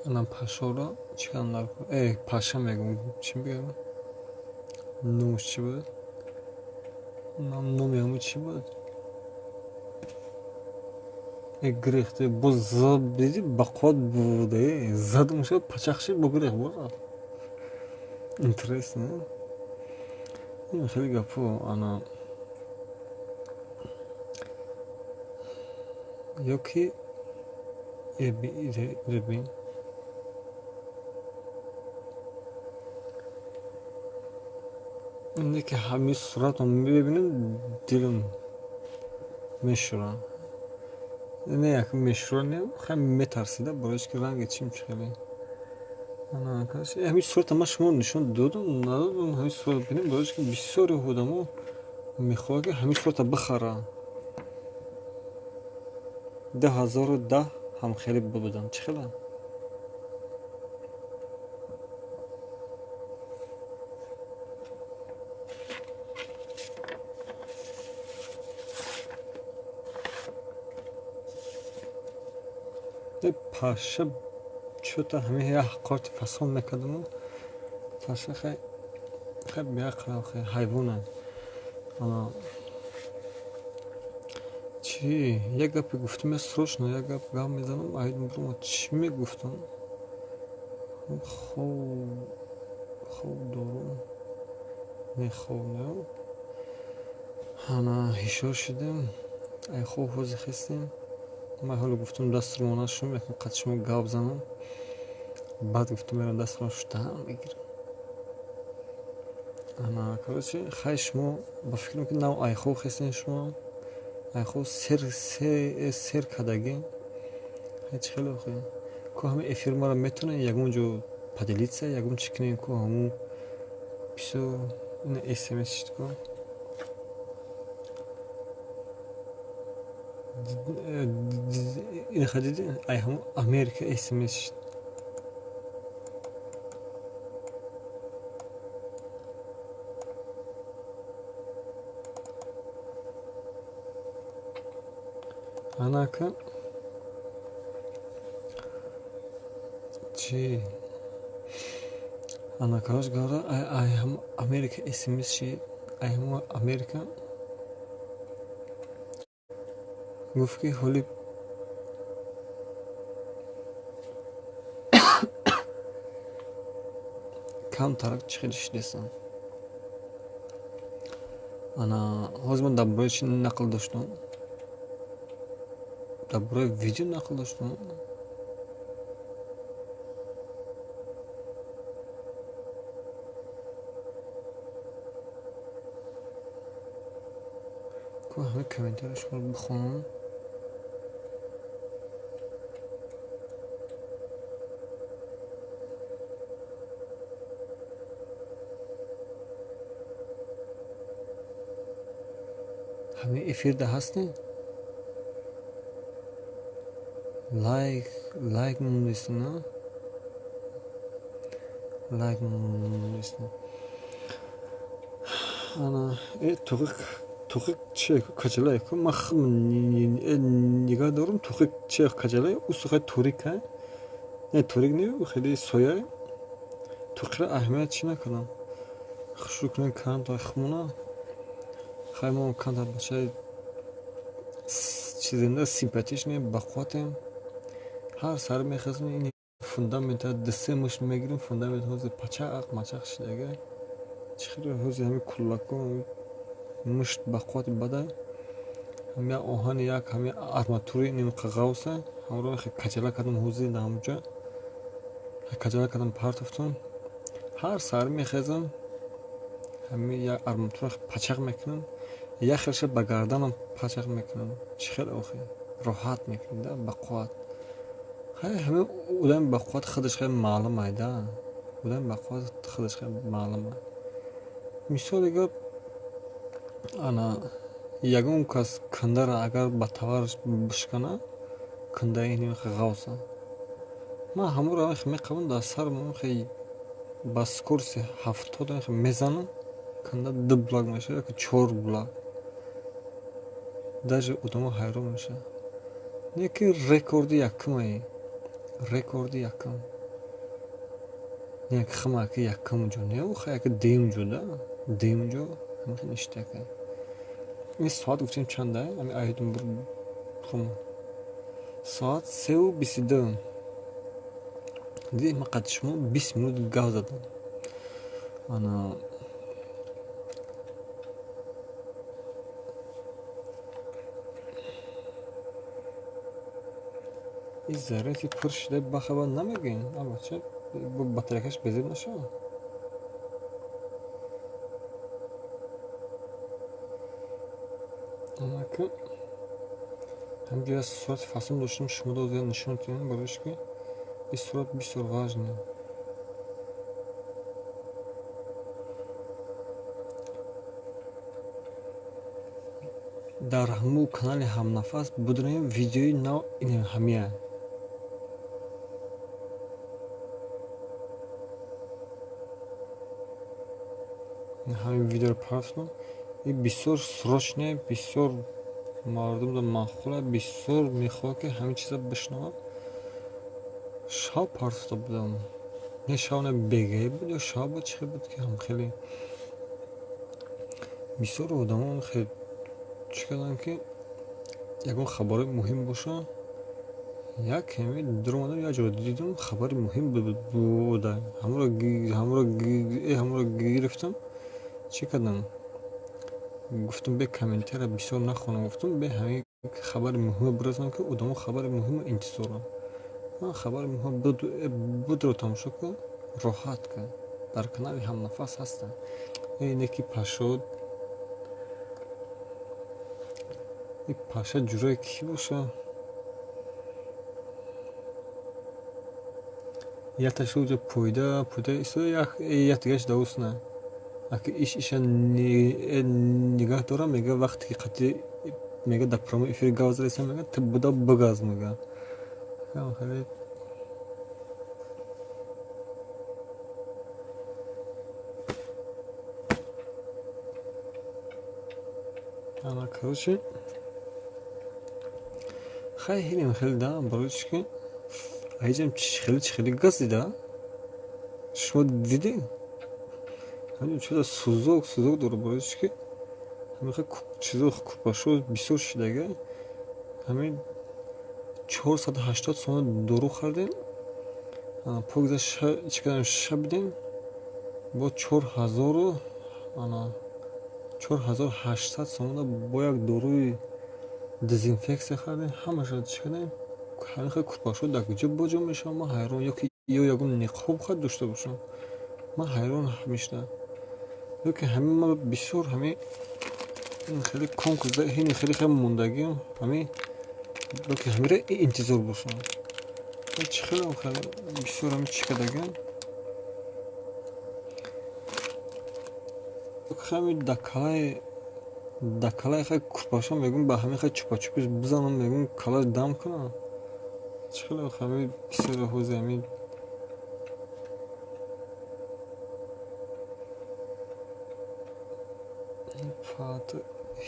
Ана пашоро чӣ кардам дар паша мегӯм, чӣ мегӯям, номаш чӣ буд? Номи ҳамун чӣ буд? Гирехт, боз диди, бақувват буд, задам шуд, пачақ шид, бо гирехт, боз рафт. Интересно. Ин хеле гапҳо. Ана ё ки бин, ине ки ҳамин суратро мебинам, дилам мешӯра. Не, як мешӯра не, хеле метарсида, барои ки ранги чим чи хеле. Ҳамин сурата ман шумо нишон додам, надодам? Ҳамин сурат бинем, барои ки бисёри одамо мехоҳад, ки ҳамин сурата бихаранд. 2010 ҳам хеле будам. Чӣ хела? Паша чӯта ҳамин як ҳақорати фасон мекардаму паша хай хай беақлам, хай ҳайвона. Ана чӣ як гапе гуфтам, я срочно як гап гап мезанам, аид бурума. Чӣ мегуфтам? Хоб дорум, не, хоб не. Ана ҳишор шудем, ай хоб ҳозир хестем. Ман ҳоло гуфтам, дастурмона шум, якам қад шумо гап занам, баъд гуфтам, мерам дастурмона шуштаам мегирам. Ана, короче, хай, шумо ба фикрам, ки нав ай хоб хестем, шумо ай хоб сер кардагӣ. Хай, чӣ хеле охи ку ҳамин эфир маро метавонед ягон ҷо поделиться, ягон чӣ кунем ку ҳамун бисёр ина смс шид ку. Инаха диди, ай ҳамун Америка смс шид. Анака чӣ, ана, короче говоря, ай ҳамун Америка смс шид, ай ҳамун Америка гуфт, ки ҳоли камтарак чӣ хеле шидестам. Ана ҳозир ман дар бораи чӣ нақл доштам? Дар бораи видео нақл доштам. Ку ҳамаи комментарии шуморо бихонам. Ҳамин эфирда ҳастем, лайк мондестем, на лайк мондестем. Ана туғи, туғи чи каҷалае ку, ман нигаҳ дорам, туғи чи каҷалае, ӯ сухай торика, не, торик не, хеле соя. Туғиро аҳамият чӣ накардам. Хушрӯ кунем камтар хумона. Хай, мо камтар бачаи чизенда симпатичный, бақувватем. Ҳар сар мехезем, ин фундамента ду-се мушт мегирем, фундамент ҳозир пачақ мачақ шидага. Чӣ хеле ҳозир ҳамин куллако мушт бақуввати бадай, ҳам як оҳани, як ҳамин арматури нимқа ғавса, ҳамро каҷала кардам, ҳозир дар ҳамонҷо каҷала кардам, партофтам. Ҳар саҳар мехезам, ҳамин як арматура пачақ мекунам, як хелша ба гарданам пачақ мекунам. Чӣ хеле охи роҳат мекунӣ да, бақувват. Хай, ҳамин одами бақувват худаш хеле маълум ай да, одами бақувват худаш хеле маълум ай. Мисоли гап, ана ягон кас кандара агар ба тавараш бишкана, кандаи ин ғавса, ман ҳамонро меқабам дар сарам, ба скорости 70 мезанам, канда ду булак мешавад ёки чор булак, даже одамо ҳайрон мешавад. Не ки рекорди якумае, рекорди якум. Не як хама ки якум ҷо не, ха як дуюм ҷо да, дуюм ҷо ҳамин хел ништяка. Ин соат гуфтем чанда? Ами айдум бурум. Соат 3:22. Диди ман қадди шумо 20 минут гап задам. Ана ин зарраи пур шуда бахабар намегӯем. А бача батарейкаш безеб нашавад. Анака ҳамҷо як сурати фасон доштем, шумо доза нишон диҳем, барои ки ин сурат бисёр важный. Дар ҳамун канали ҳамнафас будем видеои нав ин ҳамия. Ҳамин видеоро партофтам. Ин бисёр срочне, бисёр мардумро маъқула, бисёр мехоҳад ки ҳамин чиза бишнавад. Шав партофта будам. Не шав, не бегаӣ буд ё шав буд, чӣ буд ки ҳам хеле бисёр одамон хеле чӣ карданд ки ягон хабарои муҳим боша. Як ками дуромадам, як ҷо дидам хабари муҳим буда. Ҳамонро гирифтам, чӣ кардам? Гуфтам бе комментария бисёр нахонам, гуфтам бе ҳамин хабари муҳиме бирасонам ки одамо хабари муҳимо интизоранд. Ман хабари муҳим будро тамошо кун, роҳат кун. Дар канали ҳамнафас ҳастам. Ине ки пашо, ин паша ҷурае кӣ боша? Якташ уҷо пойда, пойда истода, якдигараш давус на. Аки иш иша нигаҳ дорам, мега вақте ки қатъи мега дар прямой эфир гап задастам, мега ту буда бигаз, мега. Хеле ана короче хай ҳелем хеле да, барои чӣ ки айҷам хеле хеле газида. Шумо дидед? Ҳамин чиза сӯзок сӯзок дорад, барои чӣ ки ҳамин хел чизо купашо бисёр шидага. Ҳамин 480 сомон дору хардем, покза чӣ кардем, шабидем бо 4000 ана 4800 сомона бо як доруи дезинфексия хардем. Ҳамаша чӣ кардем, ҳамин хел купашо дар куҷо боҷо мешавам, ман ҳайрон. Ё ки ё ягон ниқоб хад дошта бошам, ман ҳайрон мешудам. Ё ки ҳамин ман бисёр ҳамин хеле конкурс ҳини хеле хеле мондагиам, ҳамин ё ки ҳаминро интизор бошам. Чӣ хеле бисёр ҳамин чӣ кардагиам. Ҳамин дар калаи хай курпаша мегӯм, ба ҳамин хай чупачупиш бизанам, мегӯм калаш дам кунам. Чӣ хеле ҳамин бисёр ҳози ҳамин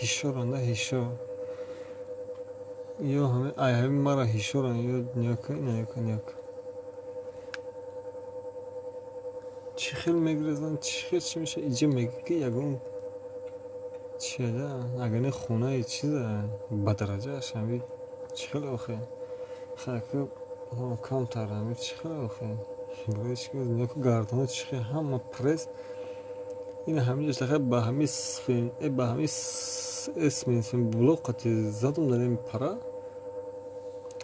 ҳишоранда ҳишор. Ё ҳамин ай ҳамин мара ҳишоранд, ё ниёка, ниёка, ниёка. Чӣ хел мегирезанд, чӣ хел чӣ мешавад, иҷа мегӯ ки ягон чия да, агар не хонаи чиза ба дараҷааш ҳамин чӣ хел охе. Хайку камтар ҳамин чӣ хел охе. Барои чӣ ки ниёка гардона чӣ хел ҳама пресс ин ҳамин ҷо ба ҳамин ба ҳамин смен блок қати задум дар ин пара.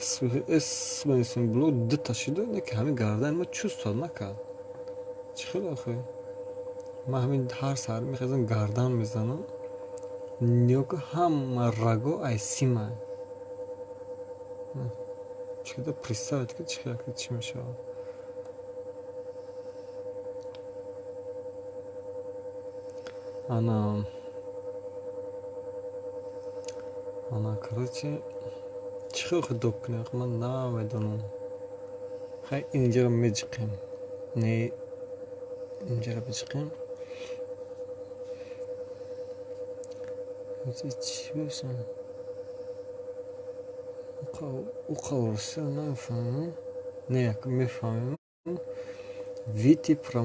Смен блок дута шида, не ки ҳамин гардани ма чувствовать накард. Чӣ хел охе? Ман ҳамин ҳар саҳар мехезам, гардан мезанам. Ниёка ҳама раго ай сима. Чӣ када представить ки чӣ хел чӣ мешавад. Ана ана короче чӣ хел хидоб кунем, ман намедонам. Хай инҷаро меҷиқем. Не инҷаро биҷиқем. Чӣ бошам? Уқа урусиро намефаҳмам. Не, як мефаҳмем. Выйти прямой.